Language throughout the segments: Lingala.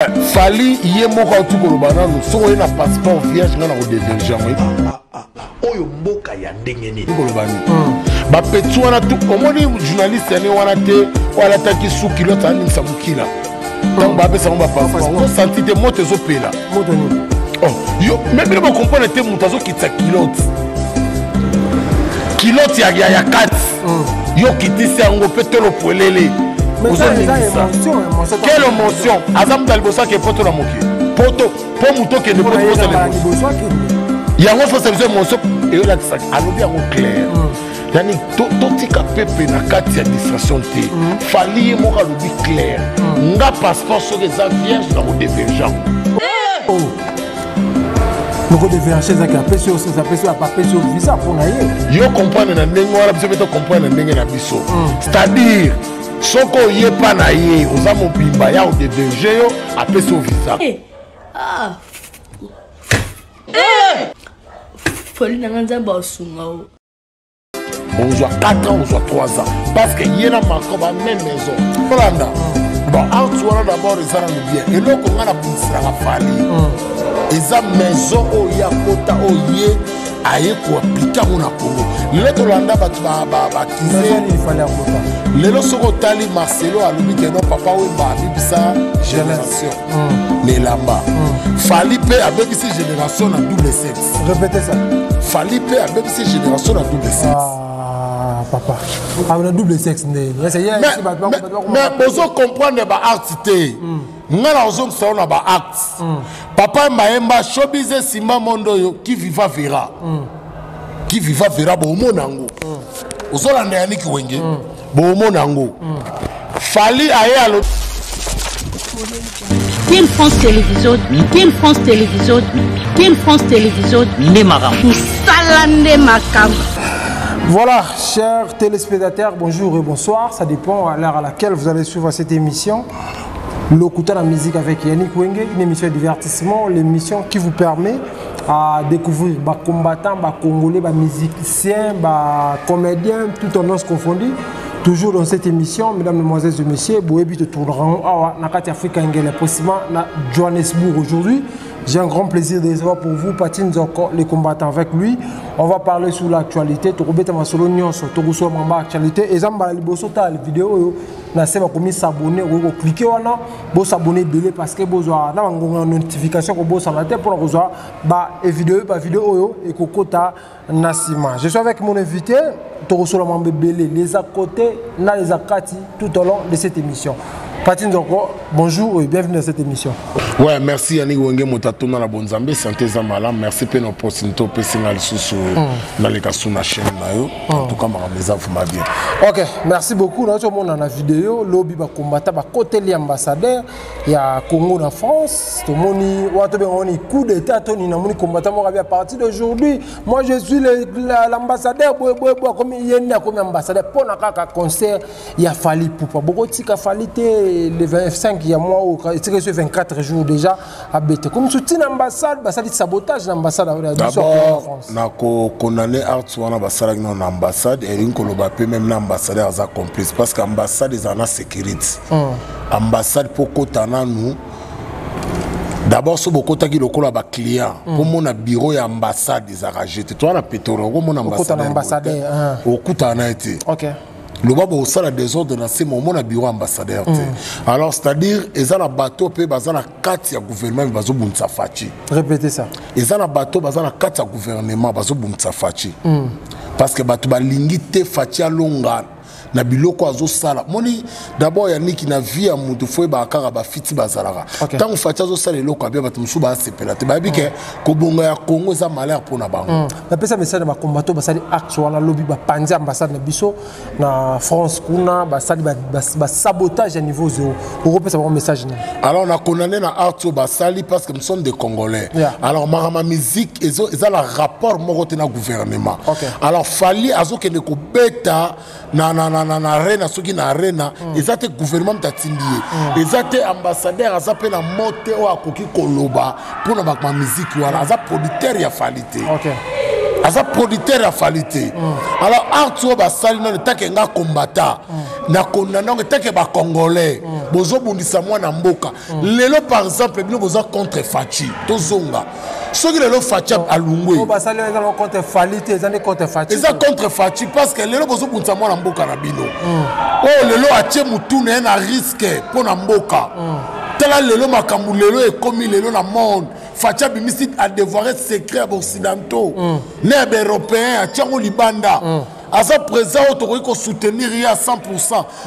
Fally ye moko auti koloba nanu soki oye na passeport vierge ngai na kodevierge yango. Ah, ah, ah, oyo mboka ya ndenge nini? Koloba nini? Bapeti wana tu omoni journaliste yane wana te oyo alataki su kilote aningisa mokila ntango bapesa yango bapasseport ozosanti te moto ezopela. Moto nini? Oh, yo me bino bocomprendre te, moto azokitisa kilote, kilote ya kati, yo okitisi yango mpe tolo pwelele, ozoningisa. Quelle émotion! Aza moto ya liboso ake poto na mokili, poto mpo moto okende poto osala yango, fosala biso émotion eyolakisaka. Alobi yango clair, yani totika pepe na kati ya distraction te. Fally ye moko alobi clair: nga passeport soki eza vierge, na kodevierge yango. Moko de vierge ezaki, apesi yo, apesi yo, apesi yo visa mpona ye. Yo comprendre na ndenge wana, biso mpe tocomprendre na ndenge na biso, c'est-à-dire soki oyepa na ye, oza mobimba ya odevierge yo, apesi yo visa. Ah. Fally na nga, Nzambe asunga o. Ozwa 4 ans, ozwa 3 ans, parce que ye na Macron ba même maison. Olanda bon art wana d'abord eza nanu bien. Eloko ngai nabundiselaka Fally eza maison oyo ye akota, oyo ye aye koappliquer yango na Congo. Lelo tolanda bato bakize. Lelo soki otali Marcelo, alobi ke non, Papa Wemba abebisa génération na elamba. Fally mpe abebisi génération na double sexe. Répétez ça. Fally mpe abebisi génération na double sexe. Ah, papa, ah, na double sexe nde? Mais bozo comprendre baacte te. Nga na ozongisa yo na baacte. Papa Mayemba, showbiz esimba monde oyo, qui viva verra, qui viva verra. Boomona yango, ozolanda Yaniki Wenge, boomona yango. Fally aye alo Team France Télévision, Team France Télévision, Team France Télévision, nde makambo. Tosala nde makambo. Voilà, chers téléspectateurs, bonjour et bonsoir. Ça dépend à l'heure à laquelle vous allez suivre cette émission. Lokuta la musique avec Yannick Wenge, une émission de divertissement, l'émission qui vous permet à découvrir les combattants, les Congolais, les musiciens, les comédiens, tout tendance confondu. Toujours dans cette émission, mesdames, mesdemoiselles et messieurs, boyebi tourneront awa na kati Afrika Ngele, précisément na Johannesburg aujourd'hui. J'ai un grand plaisir de recevoir pour vous Patine Nzoko, les combattants. Avec lui, on va parler sur l'actualité. Tokobeta masolo nyonso, tokoso mamba actualité. Et zamba liboso ta vidéo oyo na se bakomi s'abonner, ko cliquer wana, bo s'abonner ebele parce que bozwa na bangonga notification, ko bosana te pour kozwa ba vidéo, ba vidéo oyo ekokota na nsima. Je suis avec mon invité, tokosola mambo ebele, les à côté na les akati, tout au long de cette émission. Patine Nzoko, bonjour et bienvenue dans cette émission. Ouais, merci Yannick Wenge, moto atona na bonzambe, santé eza malamu. Merci mpe na opportunité opesinga lisusu naleka su na chaîne na yo. En tout cas, makambo eza vraiment bien. Ok, merci beaucoup. Nazomona na vidéo, lobi bacombattants bakoteli ambassadeur ya Congo na France. Tomoni wana tobenga wani coup d'état. Toni namoni combattant moko abi: "À partir d'aujourd'hui, moi je suis l'ambassadeur." Boye boye boye, akomi ye nde akomi ambassadeur mpo na kaka concert ya Fally Ipupa. Bokotika Fally te le 25 ya mois oyo, etika so 24 jours déjà, abete komi so ntina ambassade, basali sabotage na ambassade ya biso ya Congo na D'abord France. Nakokondamner acte wana basalaki nano na ambassade. Elingi koloba mpe même na ambassadeur aza complice, parce que ambassade ezala na sécurité. Ambassade mpo kota nanu d'abord, so bokotaki lokola baclient mpo mona bureau ya ambassade ezalaka jete toza na pétrole, okomona. Okota na ambassadeur, ah. Okutana na ye te. Loba bosala désordre na se, omona bureau ambassadeur te. Alors, c'est-à-dire eza na bato mpe baza na kati ya gouvernement me bazobundisa Fatshi. Répétez ça. Eza na bato baza na kati ya gouvernement bazobundisa Fatshi, parce que bato balingi te Fatshi alonga na biloko azosala. Moni d'abord, Yaniki, na vie ya motu fo oyebaka kaka bafiti bazalaka. Ntango Fatshi azosala eloko abia, bato mosusu basepela te, bayebi ke kobonga ya Congo eza malheur mpo na bango. Napesa message na bacombattants basali acte wana lobi, bapanzi ambassade na biso na France kuna, basali basabotage ya niveau zéro. Okopesa bango message nini? Alors, na condamné na acte oyo basali parce que nous sommes des Congolais. Alors, makambo ya musique eza na rapport moko te na gouvernement. Alors, Fally azokende kobeta na arena, soki na arena eza te gouvernement moto atindi ye, eza te ambassadeur aza mpe na mo te oyo akoki koloba mpona makambo ya musique wana. Aza producteur ya Fally te. Aza producteur ya Fally te. Alors, acte oyo basali nano etake nga combattant na condamner yango etake bacongolais. Bozobundisa mwana mboka. Lelo par exemple bino boza contre Fatshi, tozonga. Soki lelo Fatshi alungwe, oyo basali eza nango contre Fally te, eza nde contre Fatshi. Eza contre Fatshi parce que lelo bozobundisa mwana mboka na bino. Oyo lelo atie mutu na ye na risque mpo na mboka. Tala lelo makambo lelo ekomi lelo na monde. Fatshi abimisi adevoir secret ya baoccidentaux na ya baeuropéen, atie yango libanda. Aza présent oyo tokoki kosoutenir ye à 100.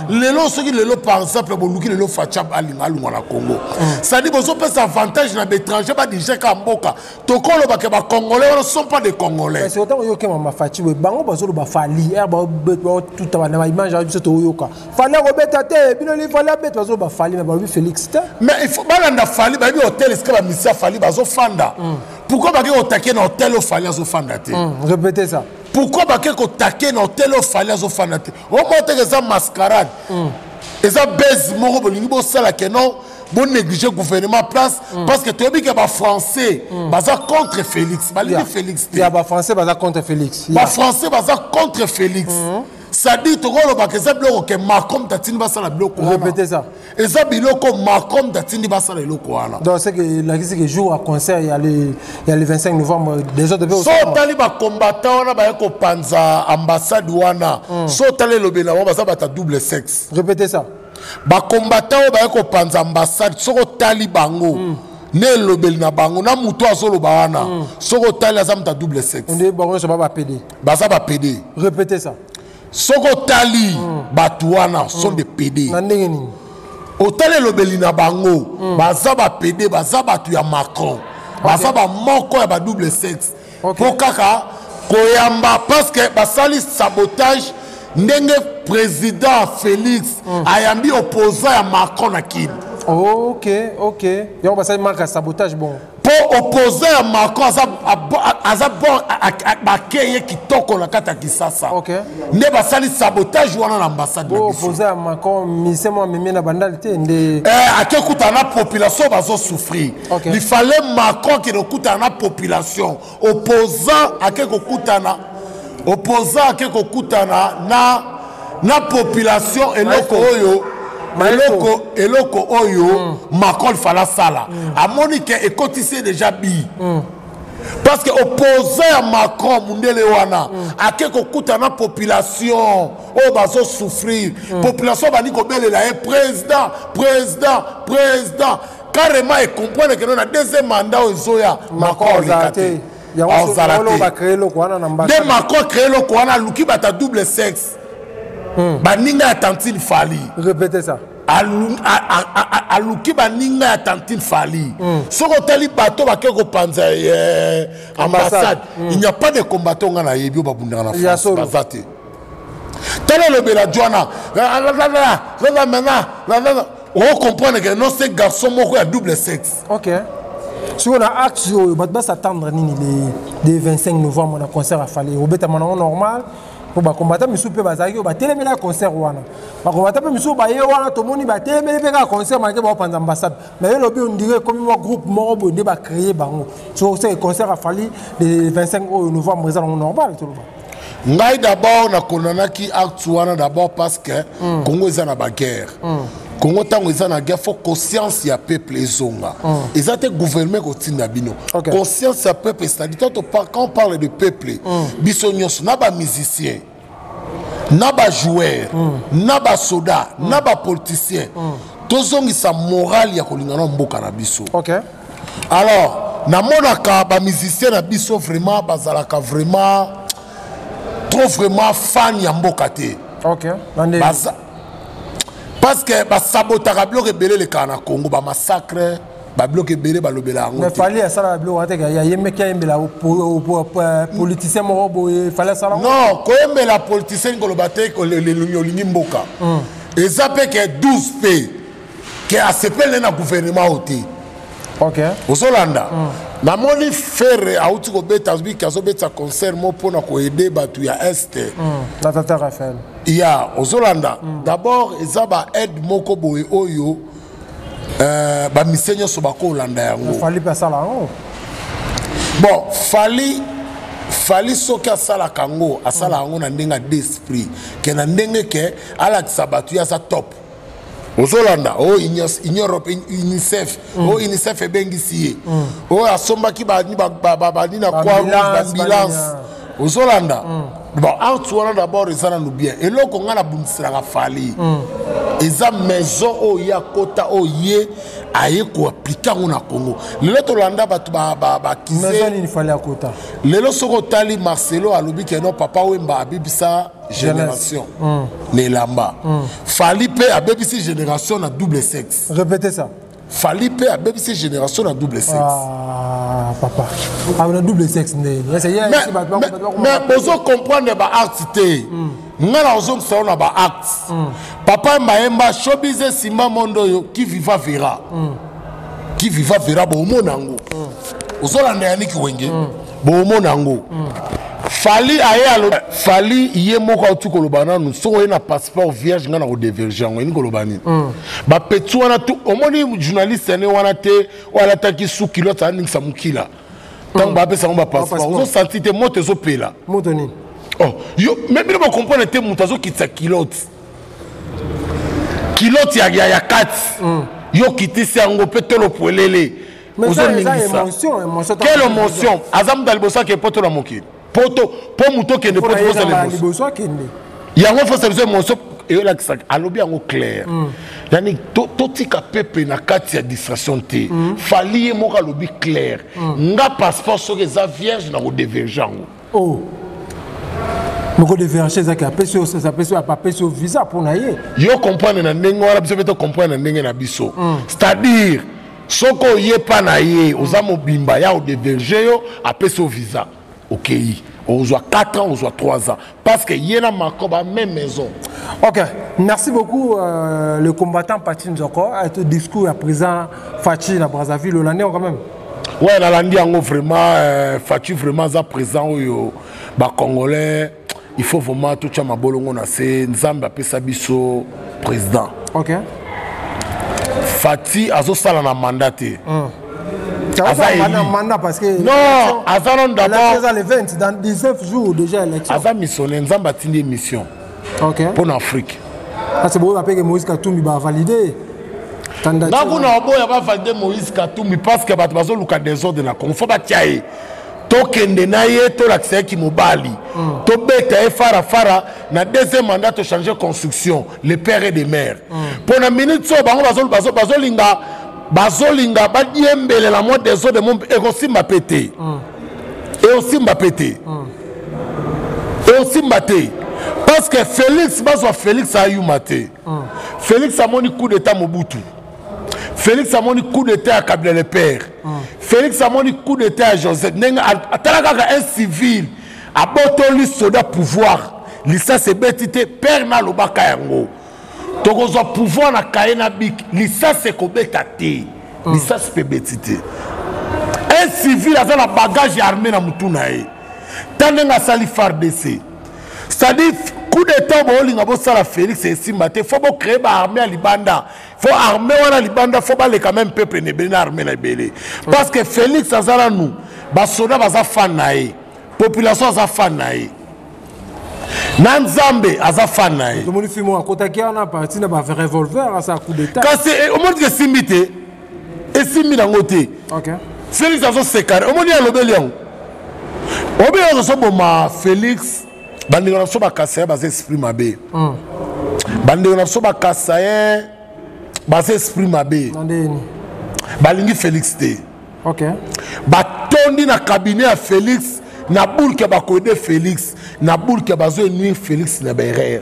Lelo soki lelo par exemple boluki lelo Fatshi alinga alungwa na Congo, c'est-à-dire bozopesa avantage na baétranger badirige kaka mboka. Tokolobake bacongolais wana sont pas des Congolais. Parce que ntango oyoki mama Fatshi boye, bango bazoloba Fally ere baotuta na baimage ya biso, toyoka Fally akobeta te, bino li Fally abeta, bazoloba Fally, mais balobi Félix te. Mais il faut balanda Fally. Bayebi hotel esika bamisi ya Fally bazofanda. Pourquoi bake kotake na hotel oyo Fally azofanda te? Répétez ça. Pourquoi bake kotake na hotel oyo Fally azofanda te? Omona teke eza mascarade, eza base moko bolingi bosala ke non, bonéglige gouvernement place, parce que toyebi ke bafrançais baza contre Félix, balingi Félix te. Ya bafrançais baza contre Félix. Bafrançais baza contre Félix, c'est-à-dire tokolobaka eza biloko ke Macron tatindi basala biloko wana. Répétez ça. Eza biloko Macron tatindi basala eloko wana. Donc c'est que elakisi ke jour ya concert ya le 25 novembre, désordre mpe. So otali bacombattant wana baye kopanza ambassade wana, so otali elobeli na bango, baza bato ya double sexe. Répétez ça. Bacombattant oyo baye kopanza ambassade, soki otali bango na elobeli na bango, na motu azoloba wana, soki otali aza moto ya double sexe. Onde bango nyonso ba bapd. Baza bapd. Répétez ça. Soki otali bato wana sont des PD. Na ndenge nini? Otali elobeli na bango, baza bapd, baza bato ya Macron, baza bamoko ya badouble sexe. Mpo kaka koyamba, parce que basali sabotage ndenge président Félix ayambi opposant ya Macron na Kini. Ok, yango basali marque ya sabotage bon. Mpo opposant ya Macron aza, aza bon, bake ye kitoko na kati ya Kisasa. Nde basali sabotage wana na ambassade na bo biso. Opposant ya Macron, mise mo amemi na bandali te nde. Eh, ake kutana na population bazosouffrir. Il fallait Macron akende kokutana na population. Opposant ake kokutana, opposant ake kokutana na population. Eloko oyo, eloko oyo Macron fala asala, amoni ke ekotisi ye déjà bi, parce que opposant ya Macron, mundele wana, ake kokutana na population oyo bazosouffrir. Population bandi kobelela ye: "Président, président, président!" Carrément ecomprendre ke no, na deuxième mandat oyo ezoya, Macron oleka te. Azala te. Bacréer eloko wana na nde ambassade. Macron créé eloko wana, aluki bato ya double sexe, baninga ya tantine Fally. Répétez ça. Aluki baninga ya tantine Fally. Soki otali bato bake kopanza ambassade, il n'y a pas de combattant nga nayebi oyo babundaka na Ya France. solo. Baza te. Tala elobela jwana maintenant, ocomprendre que non, ce garçon moko ya double sexe. Ok, sikoyo na acte oyo, bato bas'attendre nini le 25 novembre na concert ya Fally? Obetama nango normal, mpo bacombattant misusu mpe bazalaki oyo batelemeli ya concert wana. Bacombattant mpe misusu baye wana, tomoni batelemeli mpe kaka concert make baopanza ambassade. Mais yo lobi ondire ekomi mwa groupe moko boye nde bacréer bango. So c'est concert ya Fally le 25 oyo novembre eza nango normal, toloba? Ngai d'abord nakondanaki acte wana d'abord parce que Congo eza na baguerre. Congo ntango eza na guerre, faut conscience ya peuple ezonga. Eza te gouvernement kotinda bino. Conscience ya peuple, c'est-à-dire quand on parle de peuple, biso nyonso, na bamusicien, na bajoueur, na basoda, na bapoliticien, tozongisa morale ya kolinga na mboka na biso. Alors namonaka bamusicien na biso vraiment bazalaka vraiment trop vraiment fan ya mboka te. Ok, na ndenge? Parce que basabotaka biloko ebele elekaka na Congo, bamassacre, babiloko ebele balobela yango Mais te. Fally asala biloko wana te, ayembeki, ayembela politicien moko boye, Fally asala yango? Non, koyembela politicien koloba te olingi mboka. Eza mpe ke 12 mpe ke asepele na gouvernement oyo te. Ozolanda, namoni Ferre auti kobeta, azobiki, azobeta concert mo mpona koaider bato ya Est. Na tata Raphaël. Ya ozolanda, d'abord eza baaide moko boye oyo bamisie nyonso bakolanda yango. Fally mpe asala yango. Bon, Fally soki asalaka yango, asala yango na ndenge ya d'esprit, ke na ndenge ke alakisa bato ye aza top. Ozolanda oyo Union européenne, UNICEF, oyo UNICEF ebengisi ye, oyo asombaki bani na croix rouge, baambulance. Ozolanda? Bon, acte wana d'abord eza nanu bien. Eloko ngai nabundiselaka Fally, eza maison oyo ye akota, oyo ye aye koappliquer yango na Congo. Lelo tolanda bato bakize. Maison nini Fally akota? Lelo soki otali, Marcelo alobi ke non, Papa Wemba abebisa génération na elamba. Fally mpe abebisi génération na double sexe. Répétez ça. Fally mpe abebisi génération na double sexe. Ah, papa, ah, na double sexe nde? Mais bozo comprendre baacte te. Nga na ozongisa yo na baacte. Papa Mayemba, showbiz esimba monde oyo. Qui viva verra, qui viva verra. Boomona yango. Ozolanda, Yaniki Wenge? Boomona yango. Fally aye alobi, Fally ye moko auti koloba nanu, soki oye na passeport vierge, ngai na kodévierger yango. Elingi koloba nini? Bapeti wana tu omoni journaliste ane wana te, oyo alataki suki lote, aningisa mokila ntango bapesa yango bapasseport. Ozosanti te moto ezopela? Moto nini? Oh, yo me bino bocomprendre te. Moto azokitisa culotte, culotte ya kati, yo okitisi yango mpe tolo pwelele, ozoningisa. Quelle émotion? Aza moto ya liboso ake poto na mokili. Poto mpo moto okende poto, fosala émotion. Yango fosa biso émotion eyolakisaka. Alobi yango clair. Yani totika pepe na kati ya distraction te. Fally ye moko alobi clair: nga passeport soki eza vierge, na kodévierger yango. Oh, moko dévierger ezaki apesi yo visa mpo na ye. Yo comprendre na ndenge wana, biso mpe tocomprendre na ndenge na biso. C'est-à-dire soki oyepa na ye, oza mobimba ya odévierger yo, apesi yo visa, okei, ozwa 4 ans, ozwa 3 ans, parce que ye na Macron ba même maison. Ok, merci beaucoup, le combattant Pati Nzoko. Discours à présent Fatshi na Brazzaville, olandi quand même? Ouais, nalandi yango vraiment. Fatshi vraiment aza présent oyo bacongolais, il faut vraiment totya mabolongo na se. Nzambe apesa biso président. Fatshi azosala na mandat te. Aza mandat parce que non, aza nano d'abord le 20, dans 19 jours déjà élection. Aza missionnaire. Nzambe atindi mission mpo na Afrique. Parce que boyo bapeke Moïse Katumbi bavalide. Nga kuna oboya bavalide Moïse Katumbi, parce que bato bazoluka désordre na Congo. Faut batia ye, tokende na ye, tolakisa ye kimobali, tobeta ye farafara na deuxième mandat, tochange construction, le père et de mère. Mpo na minute oyo bango bazolinga badiembelela mwa désordre mo ekosimba mpe te, ekosimba mpe te, ekosimba te, parce que Félix, bazwa Félix ayuma te. Félix amoni coup d'état Mobutu, Félix amoni coup d'état ya Kabila le père, Félix amoni coup d'état ya Joseph. Ndenge atala kaka un civil abotoli soda pouvoir, lisasi ebeti te. Père na alobaka yango: tokozwa pouvoir na kaye na bik, lisasi ekobeta te. Lisasi mpe ebeti te. Un civil aza na bagage ya armée na mutu na ye, ta ndenge asali FARDC. C'est-à-dire coup d'état boolinga bosala Félix, esimba te. Faut bocréer baarmée ya libanda. Faut armée wana libanda, faut baleka même peuple na ebele na armée na ebele, parce que Félix aza nanu, basoda baza fan na ye, population aza fan na ye, na Nzambe aza fan na ye. Tomoni film akotaki wana parti na barevolver, asa coup d'état. Kasi omoni ke esimbi te, esimbi nango te. Félix azosekare. Omoni alobeli yango, obi ozoboma Félix. Bandeko na biso bakasaye baza esprit mabe. Bandeko na biso bakasaye baza esprit mabe, balingi Félix te. Batondi na cabinet ya Félix na bulke, bakoaider Félix na bulke, bazoenuire Félix na baerreur.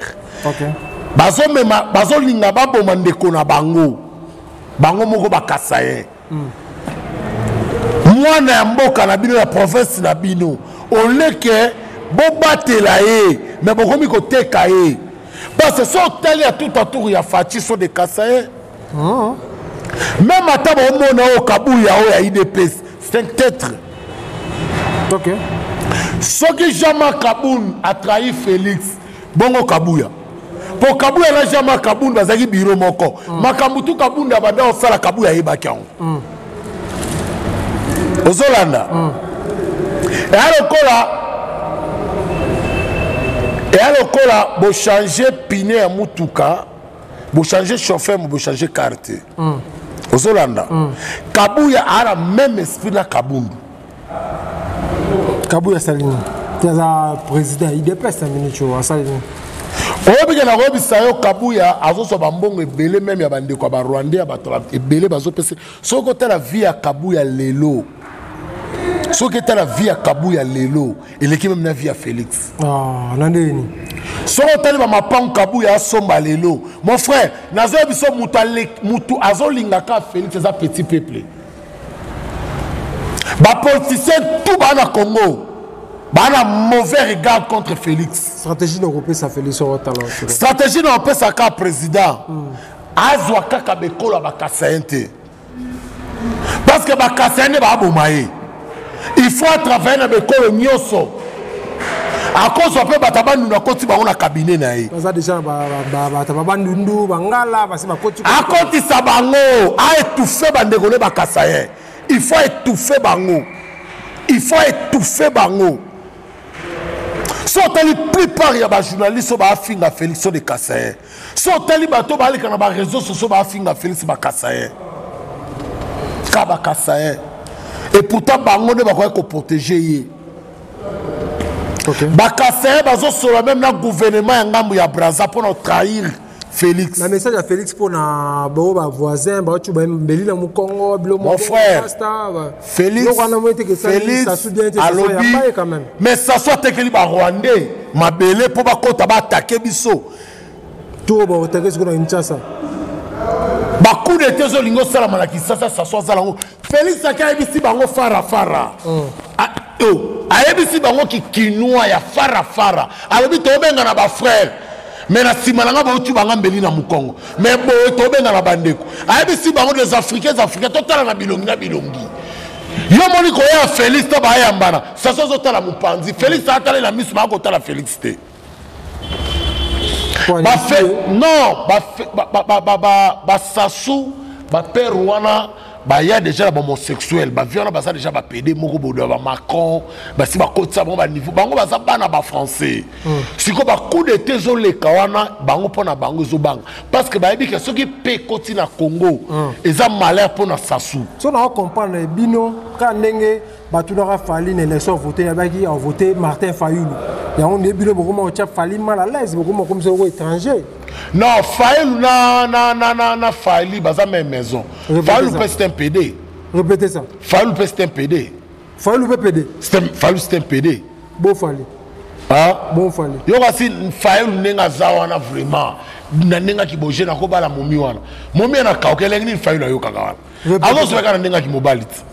Bazomema, bazolinga baboma ndeko na bango, bango moko bakasaye. Mwana ya mboka na bino, ya province na bino, oleke bobatela ye, me bokomi koteka ye, parce que so otali ya tout autour ya Fatshi so de kasaye. Même ata baomona oyo Kabuya oyo ya UDPS, c'est un têtre. Soki Jean-Marc Kabund atrahi Félix, bongo Kabuya, mpo Kabuya na Jean-Marc Kabund bazalaki biro moko. Makambo tu Kabund abanda kosala, Kabuya ayebaki yango. Ozolanda? Eya lokola bochange pneu ya mutuka. Bochange chauffeur, mo bochange carte. Ozolanda. Kabuya a même esprit na Kabundu. Kabuya asali nini? Te, aza président UDPS na minute oyo, asali nini? Oyebi ke nakoyebisa yo, Kabuya azozwa bambongo ebele, même ya bandeko ya Barwandais, ya bato ebele bazopesa. Soki otala vie ya Kabuya lelo, soki etala vie ya Kabuya lelo, eleki même na vie ya Félix. Ah, na ndenge nini? Soki otali bamapango Kabuya asomba lelo, mon frère, nazoyebi so mutu azolingaka Félix eza petit peuple. Bapoliticien tout baa na Congo baa na mauvais regard contre Félix. Stratégie na kopesa Félix oyo otala? Stratégie na opesaka président, azwa kaka bekolo ya bakasayen te, parce que bakasayen nde baaboma ye. Il faut atravaille na bekolo nyonso, akozwa mpe bato Bandundu, akoti bango na cabinet na ye. Baza déjà bato Babandundu, Bangala, basi bakoti. Akotisa bango, aétouffe bandeko ne bakasayen. Il faut étouffer bango, il faut étouffer bango. So otali plupart ya bajournaliste oyo baafinga Félix so de Kasayen, so otali bato baaleka na baréseau sociaux baafinga Félix, bakasayen ka bakasayen. Et pourtant bango nde bakoki koprotéger ye. Bakasayen bazosola même na gouvernement ya ngambo ya Braza mpona trahir Félix. Na message ya Félix mpona bao bavoisin bauti mbeli na mokongo bilo? Mon frère, Félix, Félix alobi, mais Sassou atekeli Barwandais mabele mpo bakɔta baatake biso. To baotake sikoyo na Kinshasa. Bacoup d'état ezolingi osalama na Kinshasa. Sassou azala yango. Félix aki ayebisi bango farafara, ayebisi bango kikinwa ya farafara. Alobi tobenga na bafrère, mais na nsima na nga bauti banga mbeli na mokongo, mais boye tobenga na bandeko. Ayebisi bango des Africains, Africains, totala na bilongi na bilongi. Yo moni koya Félix to bayambana, Sassou azotala mopanzi, Félix atalela miso, baya kotala Félix te. Non, basassou bapère wana baya déjà na bahomosexuel, bavie wana baza déjà bapédé moko bodo ya bamacron, basi bakotisa bango baniveau, bango baza bana bafrançais. Sikoyo bacoup d'état ezoleka wana, bango mpo na bango ezobanga, parce que bayebi ke soki mpe ekoti na Congo, eza malheur mpo na Sassou. So na comprendre bino kaka ndenge batunaka Fally na élection, avote, yabaki avote Martin Fayulu. Yango nde bino bokoma kotya Fally mal à l'aise, bokoma komisa oko étranger. Non, Fayulu na Fally baza même maison. Fayulu mpe c'est un PD. Répétez ça. Fayulu mpe c'est un PD. Fayulu mpe PD? Fayulu c'est un PD. Bon Fally. Ah? Bon Fally. Yo kasi Fayulu ndenge aza wana, vraiment na ndenge akiboje nakobala momi wana, momi ya na kauka elengi nini Fayulu ayokaka wana, azosweka na ndenge akimobali ti.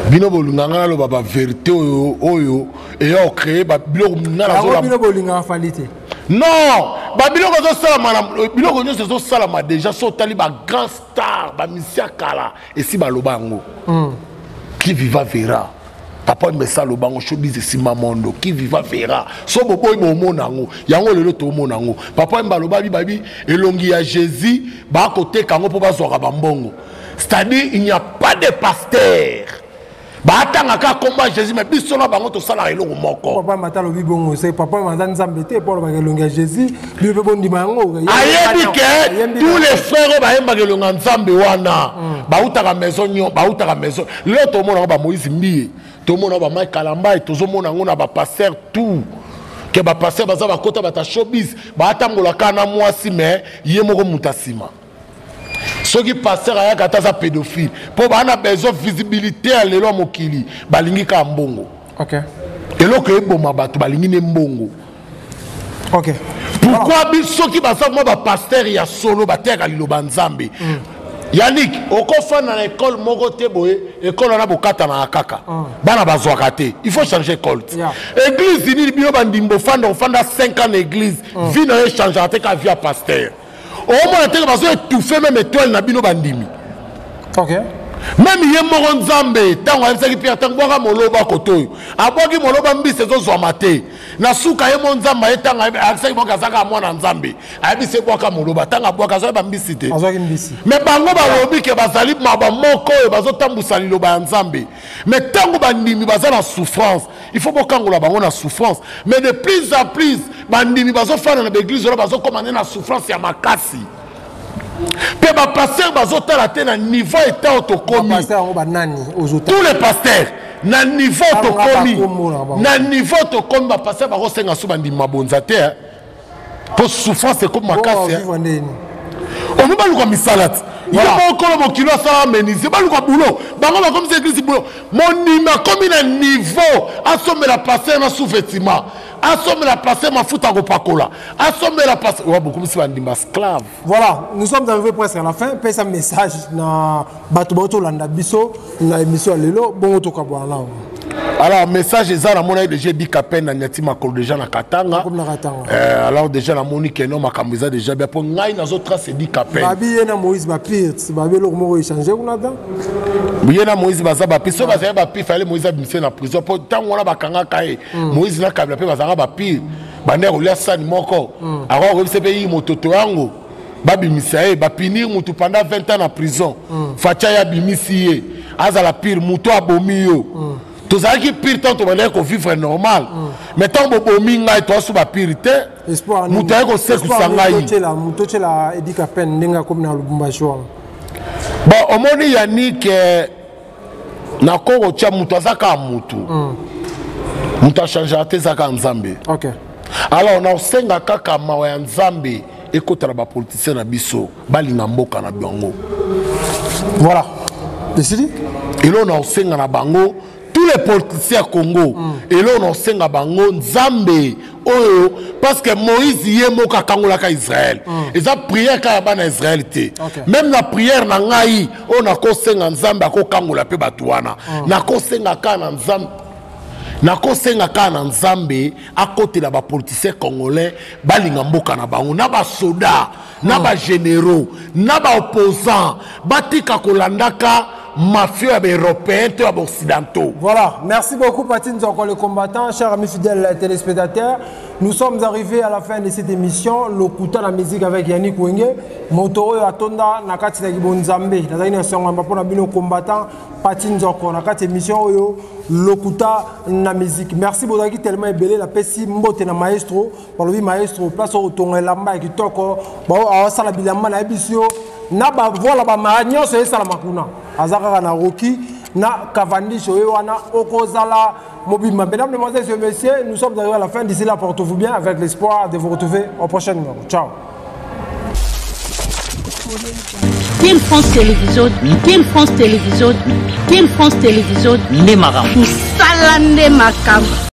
Bino bolinga nga naloba bavérité oyo, oyo eya ocréer biloko. Nga bino bolingaka Fally te. Non, babiloko ezosalama, biloko nyonso ezosalama déjà. So otali bagrand star, bamisi ya kala esi baloba yango. Qui viva verra. Papa Mbesa aloba yango, showbiz esimba mondo, qui viva verra. So boboyi bomona yango, yango lelo tomona yango. Papa Mba aloba babi elongi ya Jésus bakoteka yango mpo bazwaka bambongo, c'est-à-dire il n'y a pas de pasteur baatangaka kombo ya Jésus, mais biso na bango tosalaka eloko moko. Papa Mata alobi bongo se papa aza Nzambe te mpo alobaka elongi ya Jésus, bino mpe bondima yango. Ayebi ke tous les frères oyo bayembaka elongi ya Nzambe wana bautaka maison nyo, bautaka maison. Lelo tomona yango bamoïse Mbiye, tomona yango bamike Kalambai, tozomona yango na bapasteur tout ke bapasteur baza bakota bata showbiz, baatambola kaka na mwasi, mais ye moko moto asima. Soki pasteur ayaka ata aza pédophile, mpo baa na besoin visibilité ya lelo ya mokili, balingi kaka mbongo. Eloko eboma bato, balingi nde mbongo. Pourquoi biso soki baza mwa bapasteur ya solo bateyaka liloba Nzambe? Yannick, okofanda na ekole moko te boye, ekole wana bokatanaka kaka, bana bazwaka te. Il faut changer école ti. Église nini bino bandimi bofanda, ofanda 5 ans na église, vie na yo echangeaka te, ka vie ya pasteur. Omona teke bazo étouffe même étoile na bino bandimi. Meme ye moko Nzambe ntango ayebisaki Pierre, ntango bwaka moloba koto oyo, abwaki moloba, mbisi ezozwama te. Na suka ye mo Nzambe aye, ntango ayebisaki moke azalaka mwana Nzambe, ayebisi ebwaka moloba, ntango abwaka azwaki bambisi te, azwaki mbisi. Me bango balobi ke bazali maba moko oyo bazotambusa liloba ya Nzambe, me ntango bandimi baza na souffrance, il faut bokangola bango na souffrance. Mais de plus en plus bandimi bazofanda na baeglise wana, bazokoma nde na souffrance ya makasi, mpe bapasteur bazotala te na niveau eta oyo tokomi. Tous les pasteurs na niveau tokomi, na niveau tokomi, bapasteur bakosenga so bandimi mabonza te, mpo souffrance ekomi makasi. Omi baluka misala ti ye mokolo mokilo asala menuisier, baluka boulot, bango bakomisa eglise boulot. Mondimi akomi na niveau asombela pasteur na sous-vêtement, asombela pasteur mafuta kopakola, asombela pasteur oya, bokomisi bandima esclave. Voilà, nous sommes arrivés presque à la fin. Pesa message na bato baotolanda biso na émission ya lelo, bongo tokabwana nao. Alors message eza, namonaki déjà ebika peine na nyati makolo déjà na Katanga. Comme na Katanga. Alors déjà namoni keno makambo eza déjà bien, mpo ngai nazotrace ebika peine. Babi ye na Moïse bapire, babi eloko moko échange kuna ta. Ye na Moïse baza bapire. So bazali bapire, fale Moïse abimise na prison, mpo ntango wana bakangaka ye, Moïse na Kabila mpe bazalaka bapire, bande ya kolia sani moko. Akoka koyebisa mpe yi mototo yango babimisa ye, bapinir mutu pendant 20 ans na prison. Fatia ye abimisi ye, azala pire mutu abomi yo. Tozalaki pire ntango tobandaki kovivre normal, mais ntango bobomi ngai, toasu bapire te. Moto aye kosekusa ngai. Moto otyela Edika Pen ndenge akomi na Lubumbashi wana. Bon, omoni Yannick, nako kotya moto aza kaka motu, moto achangeaka te, eza kaka Nzambe. Alors naosenga kaka mawa ya Nzambe ekota na bapoliticien na biso, balinga mboka na bango. Voilà, esili. Eloko naosenga na bango, tous les politiciens ya Congo, eloko naosenga bango, Nzambe oyo, parce que Moïse ye moko akangolaka Israel. Eza prière kaka ya bana Israel te. Même na prière na ngai oyo nakosenga Nzambe akokangola mpe bato wana. Nakosenga kaka na Nzambe, nakosenga kaka na Nzambe akotela bapoliticien congolais, balinga mboka na bango, na basoda, na bagénéraux, na baopposant, batika kolandaka mafia ya baeuropéen to ya baoccidentaux. Voilà, merci beaucoup Patine Nzoko le combattant, chers amis fidèles téléspectateurs. Nous sommes arrivés à la fin de cette émission, Lokuta la musique avec Yannick Wenge, moto oyo atonda na kati na kibonzambe, nazali na songo mpona bino combattant Patine Nzoko na kati émission oyo Lokuta na musique. Merci bozalaki tellement ebele, napesi mbote na maestro, balobi maestro place oyo otonga elamba ya kitoko, awasala bilamba na yebisi yo na bavola bamara nyonso esalama kuna, aza kaka na Roki na Cavendish oyo wana okozala mobimba. Mesdames, Mesdemoiselles et Messieurs, nous sommes arrivés à la fin. D'ici là, portez-vous bien avec l'espoir de vous retrouver au prochain numéro. Ciao. Team France Télévision, Team France Télévision, Team France Télévision, nde makambo. Mosala nde makambo.